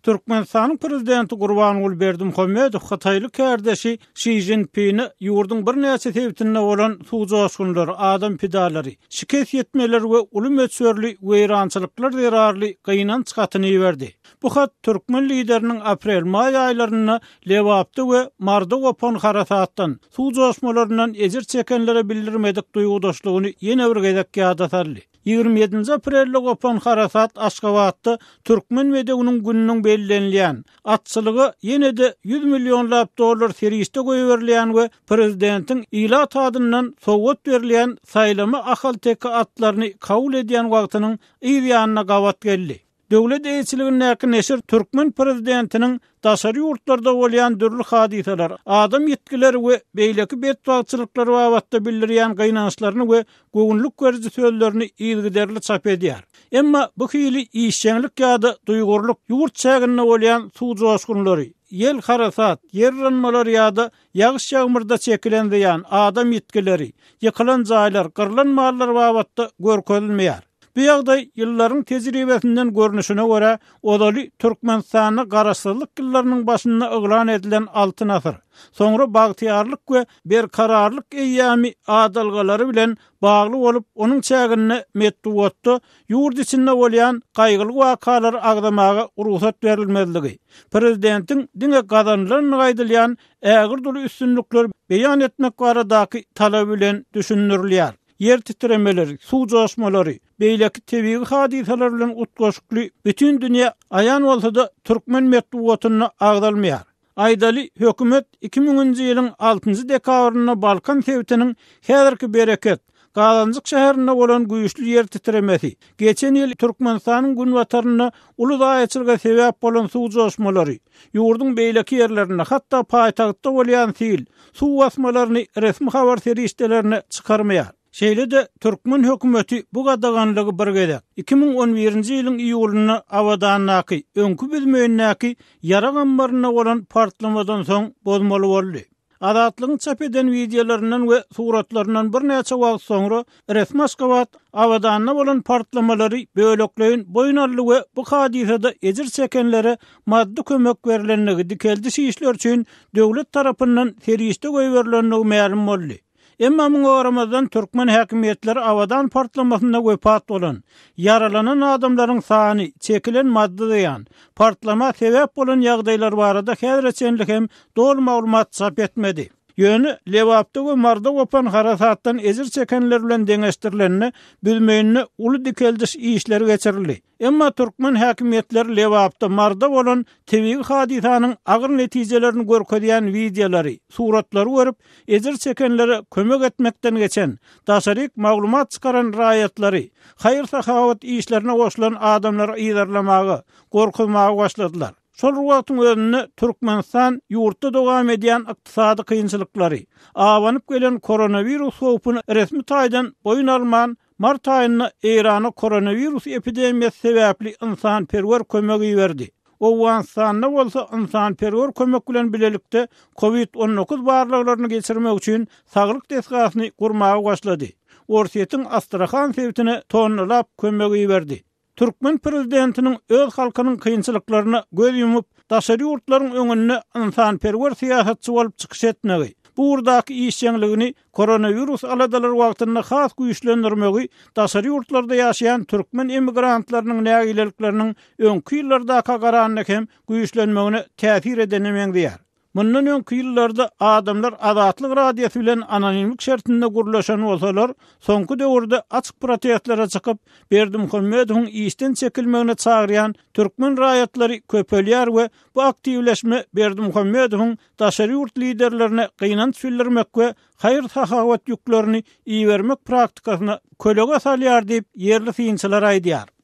Türkmenistanyň Prezidenti Gurbanguly Berdimuhamedow hytaýly kärdeşi Şi Szinpine ýurduň birnäçe sebitinde bolan suw joşgunlary, adam pidalary, şikes ýetmeler we uly möçberli weýrançylyklar zerarly gynanç hatyny iberdi. Bu hat türkmen lideriniň aprel-maý aýlarynda Lebapda we Maryda gopan harasatdan, suw joşmalaryndan ejir çekenlere bildirmedik duýgudaşlygyny ýene bir gezek ýada saldy. 27-nji aprelde gopan harasat Aşgabatda Türkmen bedewiniň gününiň bellenilýän, atçylyga ýene-de 100 millionlap dollar serişde goýberilýän we prezidentiň ilat adyndan sowgat berilýän saýlama ahalteke atlaryny kabul edýän wagtynyň yz ýanyna gabat geldi. Döwlet eýeçiligindäki neşir türkmen prezidentiniň daşary ýurtlarda bolýan dürli hadysalar, adam ýitgileri we beýleki betbagtçylyklar babatda bildirýän gynançlaryny we göwünlik beriji sözlerini yzygiderli çap edýär. Emma bu hili işjeňlik ýa-da duýgurlyk ýurt çäginde bolýan suw joşgunlary, ýel-harasat, ýer yranmalary ýa-da ýagyş-ýagmyrda çekilen zyýan, adam ýitgileri, ýykylan jaýlar, gyrlan mallar babatda görkezilmeýär. Bu ýagdaý ýyllaryň tejribesinden görnüşine görä, ozaly Türkmenistanda Garaşsyzlyk ýyllarynyň başynda yglan edilen Altyn asyr, soňra Bagtyýarlyk we Berkararlyk eýýamy adalgalary bilen bagly bolup, onuň çäginde metbugatda ýurt içinde bolýan gaýgyly wakalary agzamaga rugsat berilmezligi, prezidentiň diňe gazanylandygy aýdylýan ägirt uly üstünlikleri beýan etmek baradaky talaby bilen düşündirilýär. Ýer titremeleri, suw joşmalary, beýleki tebigy hadysalar bilen utgaşykly bütin dünýä aýan bolsa-da, türkmen metbugatynda agzalmaýar. Aýdaly, hökümet iki müňünji ýylyň altynjy dekabrynda Balkan sebitiniň häzirki Bereket, Gazanjyk şäherinde bolan güýçli ýer titremesi, geçen ýyl Türkmenistanyň günbatarynda uly zaýaçylyga sebäp bolan suw joşmalary, ýurduň beýleki ýerlerinde, hatda paýtagtda bolýan sil, suw basmalaryny resmi habar serişdelerine çykarmaýar. Şeýle-de, türkmen hökümeti bu gadaganlygy bir gezek, 2011-nji ýylyň iýulynda Abadandaky, öňki Büzmeýindäki ýarag ammarynda bolan partlamadan soň bozmaly boldy. Azatlygyň çap eden wideolaryndan we suratlaryndan birnäçe wagt soňra resmi Aşgabat Abadanda bolan partlamalary bölekleýin boýun aldy we bu hadysada ejir çekenlere maddy kömek berlendigi, dikeldiş işleri üçin döwlet tarapyndan serişde goýberilendigi mälim boldy. Emma muňa garamazdan türkmen häkimiýetleri Abadan partlamasynda wepat bolan, ýaralanan adamlaryň sany, çekilen maddy zyýan, partlama sebäp bolan ýagdaýlar barada häzire çenli hem doly maglumat çap etmedi. Ýöne Lebapda we Maryda gopan harasatdan ejir çekenler bilen deňeşdirilende, Büzmeýinde uly dikeldiş işleri geçirildi. Emma türkmen häkimiýetleri Lebapda, Maryda bolan tebigy hadysanyň agyr netijelerini görkezýän wideolary, suratlary görüp, ejir çekenlere kömek etmekden geçen, daşaryk maglumat çykaran raýatlary, haýyr-sahawat işlerine goşulan adamlary yzarlamaga, gorkuzmaga başladylar. Şol bir wagtyň özünde Türkmenistan ýurtda dowam edýän ykdysady kynçylyklary, abanyp gelen koronawirus howpuny resmi taýdan boýun alman, Mart aýynda Eýrana koronawirus epidemiýasy sebäpli ynsanperwer kömek iberdi. Owganystanda bolsa ynsanperwer kömek bilen bilelikde Covid 19 barlaglaryny geçirmek üçin saglyk desgasyny gurmaga başlady. Orsýetiň Astrahan sebitine tonnalap kömek iberdi. Türkmen prezidentiniň öz halkynyň kynçylyklaryna göz ýumup, daşary ýurtlaryň öňünde ynsanperwer syýasatçy bolup çykyş etmegi, bu ugurdaky işjeňligini koronawirus aladalary wagtynda has güýçlendirmegi daşary ýurtlarda ýaşaýan türkmen emigrantlarynyň nägilelikleriniň öňki ýyllardaka garanda hem güýçlenmegine täsir edene meňzeýär. Mundan öňki ýyllarda adamlar Azatlyk Radiosy bilen anonimlik şertinde gürleşen bolsalar, soňky döwürde açyk protestlere çykyp, Berdimuhamedowyň işden çekilmegine çagyrýan türkmen raýatlary köpelýär we bu aktiwleşme Berdimuhamedowyň daşary ýurt liderlerine gynanç bildirmek we haýyr-sahawat ýüklerini ibermek praktikasyna kölege salýar diýip, ýerli synçylar aýdýar.